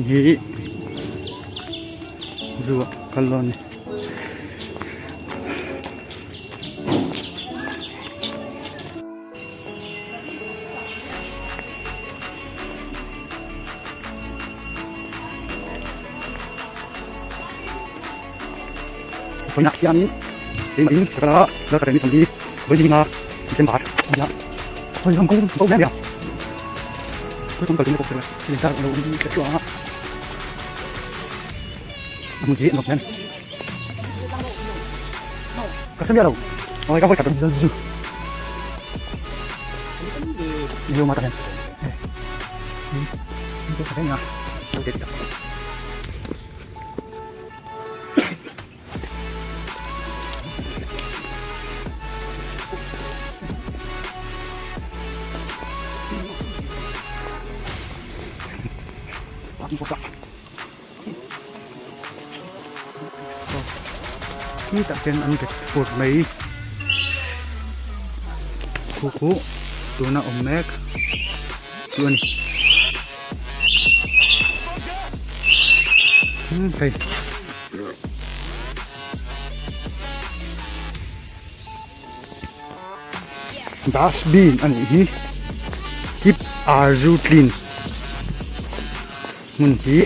hi zoo ah kal dawn a ni. Vawiinah hianin keimahin ka kal a, lal ka reng ni sawmli vawi ni nga December a nia. Hawi ram kawng ko hle mai a, khawi kawng kal tumna pawh ka hre lo, thil inzar a lo awm hreh thluah a, a hmun hi a nuam hle a ni. Ka hre miah lo, awi ka vawi khat rawn zu ni awm a tah hian hei ka hre nia lo te tih a. Khi tah khian an bet fur mai khu khu tuna awm mek chu a ni. Hei dustbin a nih hi keep our zoo clean hmun hi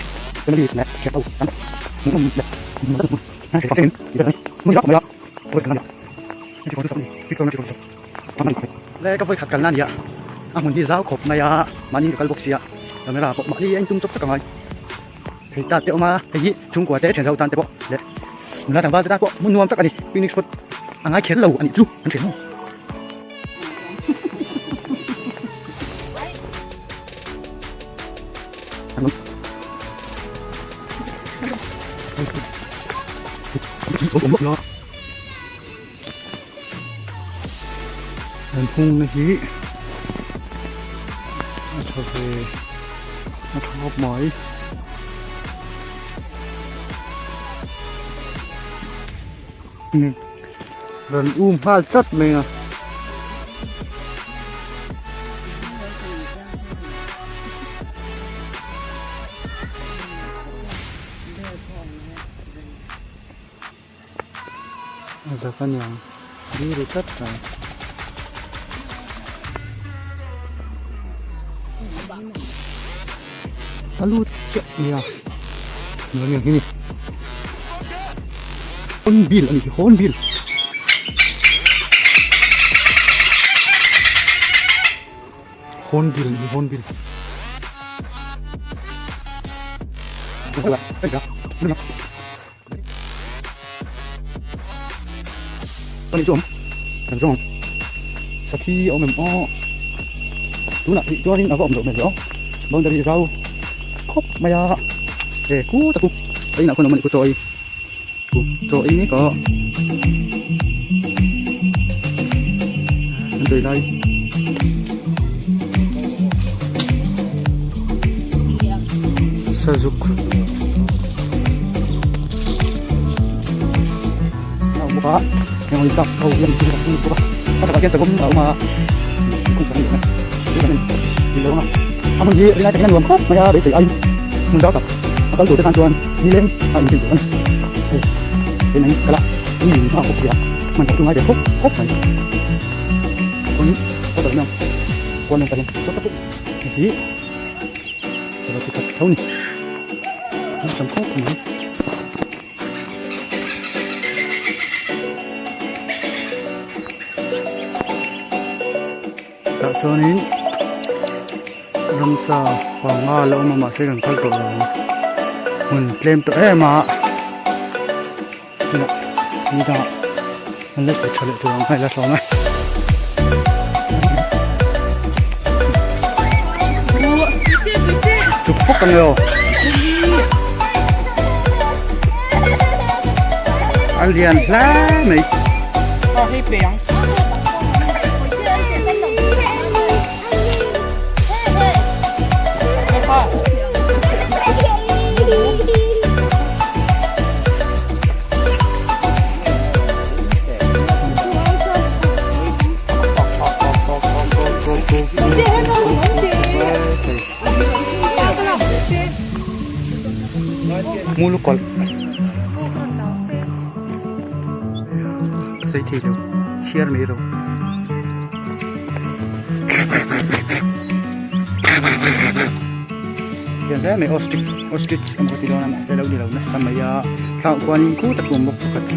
le ka vawikhat kalna a ni a a hmun hi zau khawp mai a mahni ka kal bawk sia camera pawh mahni a intum chawp chawp ang ai. Thei ta te awm a, hei hi chhungkua te thian ho tan te pawh leh nula tlangval te tan pawh hmun nuam tak a ni, picnic spot a ngai kher lo a nih chu an hria maw. An hungna hi a tha ve a tha khawp mai. Rawn um nghal chat mai a. A zak a niang ri ru tlat mai. A lut chiah nia nuam em hi ni hornbill a nih hi hornbill hornbill a nih hi hornbill. Pani chu awm kan zawng sakhi a awm em aw tunah rih chuanin a va awm loh hmel ve aw boundary zau khawp mai a he ku tak chu a inah khawn awm a nih ku chaw ei ku chaw ei mek aw an tui lai. Sazuk a awm bawk a heng awin tak ho hian thil a bawk a a chakah hian savawm a awm a thingkung pahnih a awm a ni lo ang a a hmun hi rinai takin a nuam khawp mai a beisei aiin hmun zau tak a kal tur te tan chuan nileng a inchhin tur a ni hei hei mai kal a mi in a bawk sia hman tawh chu ngai ve khawp khawp mai kawng kawt a awm ang kual nen takin saw tak chu hei hi. Sava chi khat tho ni a tam khawp mai. Tah chuanin ramsa panga la awm a mahse kan kal tawh lo ang hmun tlem tawh em a tunah ni dangah an la tih tha leh tur ang kha i la hlawm e. Chuk fawk ang e aw. A lian hle mai. Aw hei pe ang. Mulu kawlh. Ka sawi thei lo chhiar mai ro. Lian hle mai ostrich ostrich emaw ka ti dawn a mahse lo ni lo nasa mai a thla ah khuanin khu tak awm bawk pakhat.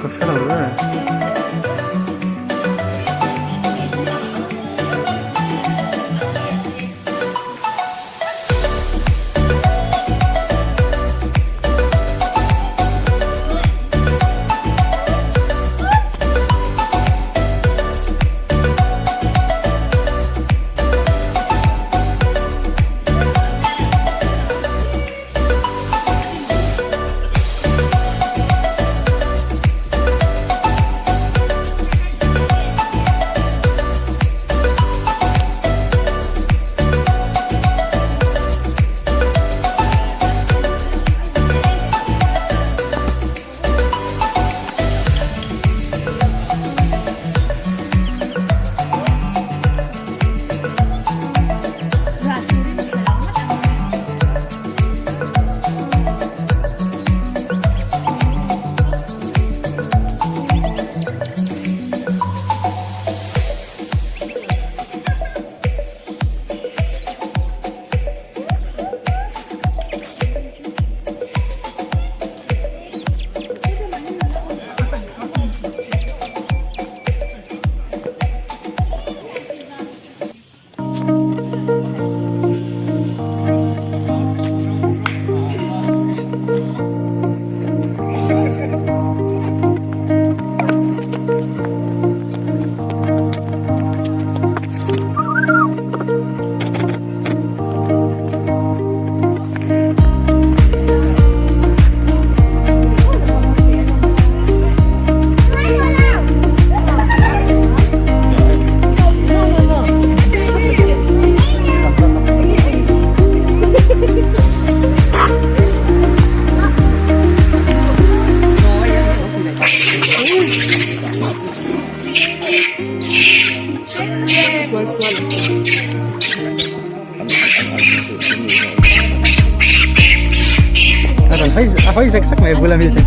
Ka hre lo e. A rawn hawi a hawi zek zek mai a bula mi te.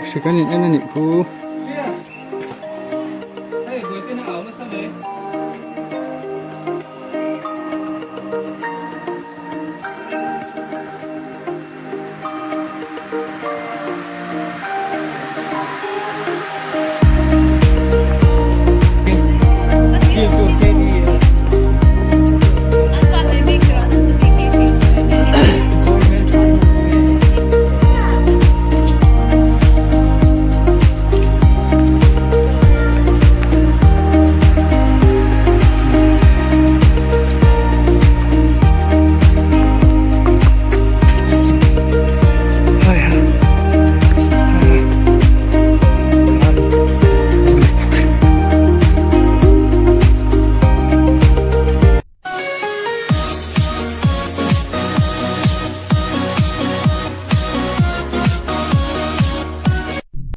Hri kan in en a nih khu.